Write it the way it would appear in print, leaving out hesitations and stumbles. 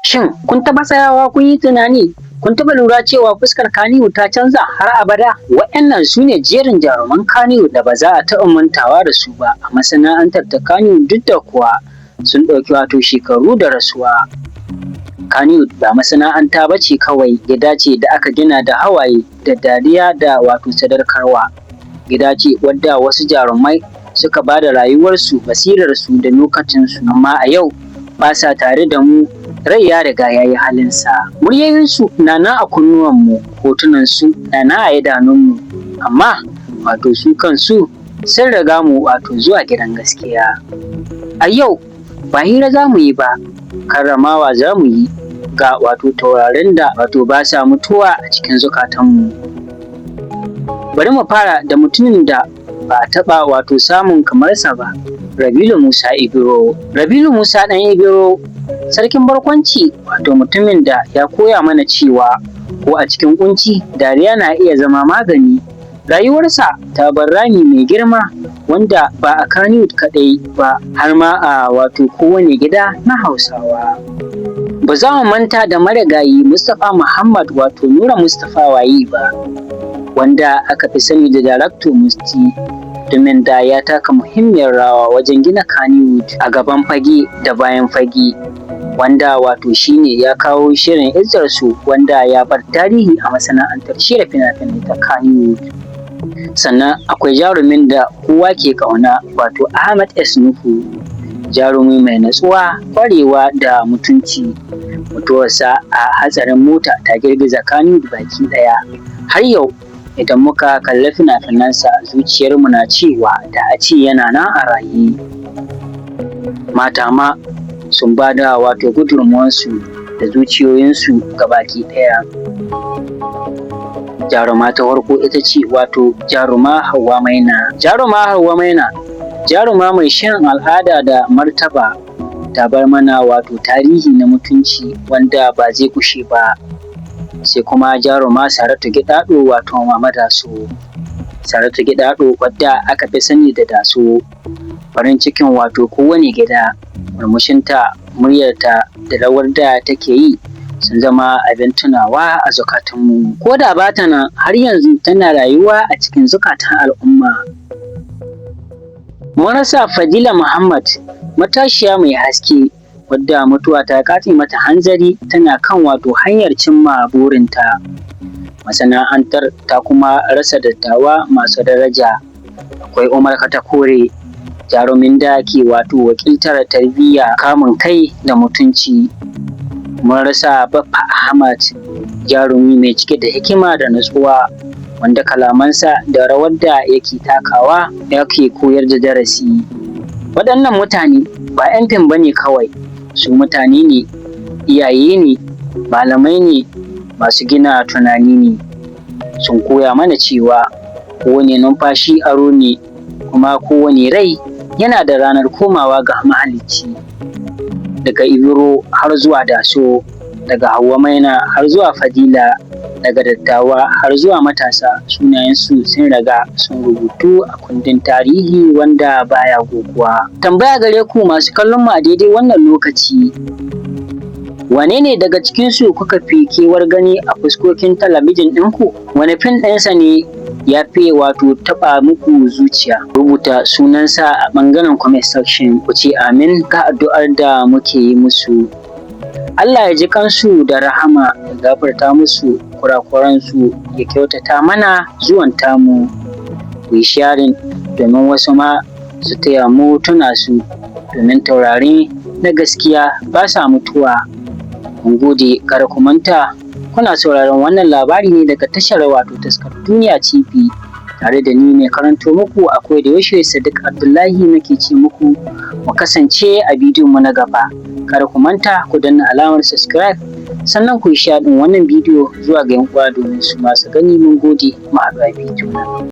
Shin kun taɓa tsayawa kun yi tunani, kun taɓa lura cewa fuskar Kannywood ta canza har abada? Waɗannan su ne jerin jaruman Kannywood da ba za a taɓa mantawa da su ba a masana'antar ta Kannywood, duk da kuwa sun ɗauki wato shekaru da rasuwa. Kannywood ba masana'anta ba ce kawai, gida ce da aka gina da hawaye da dariya da wato sadaukarwa. Gida ce wadda wasu jarumai suka ba da rayuwarsu, basirarsu da lokacinsu, amma a yau ba sa tare da mu, rai ya riga ya yi halinsa. Muryoyinsu na nan a kunnuwanmu, hotunansu na nan a idanunmu, amma wato su kansu sun riga mu wato zuwa gidan gaskiya. A yau ba hira za mu yi ba, karramawa za mu yi ga wato taurarin da wato ba sa mutuwa a cikin zukatanmu. Bari mu fara da mutumin da ba a taɓa wato samun kamarsa ba, Rabilu Musa Ibro. Rabilu Musa ɗan Ibro, sarkin barkwanci, wato mutumin da ya koya mana cewa ko a cikin kunci, dariya na iya zama magani. Rayuwarsa ta bar rami mai girma wanda ba a Kannywood kaɗai ba, har ma a wato kowane gida na Hausawa. Ba za mu manta da marigayi Mustapha Muhammad, wato Nura Mustapha Waye ba, wanda aka fi sani da Darakto Musti, domin da ya taka muhimmiyar rawa wajen gina Kannywood a gaban fage da bayan fage, wanda wato shine ya kawo shirin Izzar So, wanda ya bar tarihi a masana'antar shirya fina-finai ta Kannywood. Sannan akwai jarumin da kowa ke ƙauna, wato Ahmad S. Nuhu, jarumi mai natsuwa, ƙwarewa da mutunci. Mutuwarsa a hatsarin mota ta girgiza Kannywood baki ɗaya. Har yau idan muka kalli fina-finansa, zuciyarmu na cewa da a ce yana nan a raye. Mata ma sun ba da wato gudunmuwansu da zuciyoyinsu gabaki ɗaya. Jaruma ta farko ita ce wato Jaruma Hauwa Maina. Jaruma Hauwa Maina, jaruma mai shirin al'ada da martaba, ta bar mana wato tarihi na mutunci wanda ba zai gushe ba. Sai kuma Jaruma Saratu Gidado, wato Mama Daso. Saratu Gidado, wadda aka fi sani da Daso, farin cikin wato kowane gida. Murmushinta, muryarta da rawar da take yi sun zama abin tunawa a zukatanmu. Ko da ba ta nan, har yanzu tana rayuwa a cikin zukatan al'umma. Mun rasa Fadila Muhammad, matashiya mai haske wadda mutuwa ta katse mata hanzari tana kan wato hanyar cimma burinta. Masana'antar ta kuma rasa dattawa masu daraja. Akwai Umar Katakore, jarumin da ke wato wakiltar tarbiyya, kamun kai da mutunci. Mun rasa Baffa Ahmad, jarumi mai cike da hikima da nutsuwa, wanda kalamansa da rawar da yake takawa yake koyar da darasi. Waɗannan mutane ba 'yan fim ba ne kawai, su mutane ne, iyaye ne, malamai ne, masu gina tunani ne. Sun koya mana cewa kowane numfashi aro ne, kuma kowane rai yana da ranar komawa ga mahalicci. Daga Ibro har zuwa Daso, daga Hauwa Maina har zuwa Fadila, daga dattawa har zuwa matasa, sunayensu sun riga sun rubutu a kundin tarihi wanda baya goguwa. Tambaya gare ku masu kallon mu a daidai wannan lokaci: wane ne daga cikinsu kuka fi kewar gani a fuskokin talabijin ɗinku? Wane fim ɗinsa ne ya fi wato taɓa muku zuciya? Rubuta sunansa a ɓangaren comment section. Ku ce amin ga addu'ar da muke yi musu. Allah ya ji kansu da rahama, ya gafarta musu kurakuransu, ya kyautata mana zuwan tamu. Ku yi sharing domin wasu ma su taya mu tuna su, domin taurari na gaskiya ba sa mutuwa. Mun gode. Kada ku manta, kuna sauraron wannan labari ne daga tashar wato Taskar Duniya TV, tare da ni mai karanto muku a da yaushe, Sadiq Abdullahi. Nake ce muku mu kasance a bidiyon mu na gaba. Kada ku manta ku danna alamar subscribe, sannan ku yi share ɗin wannan bidiyo zuwa ga 'yan uwa domin su masu gani. Mun gode, mu haɗu a bidiyo na gaba.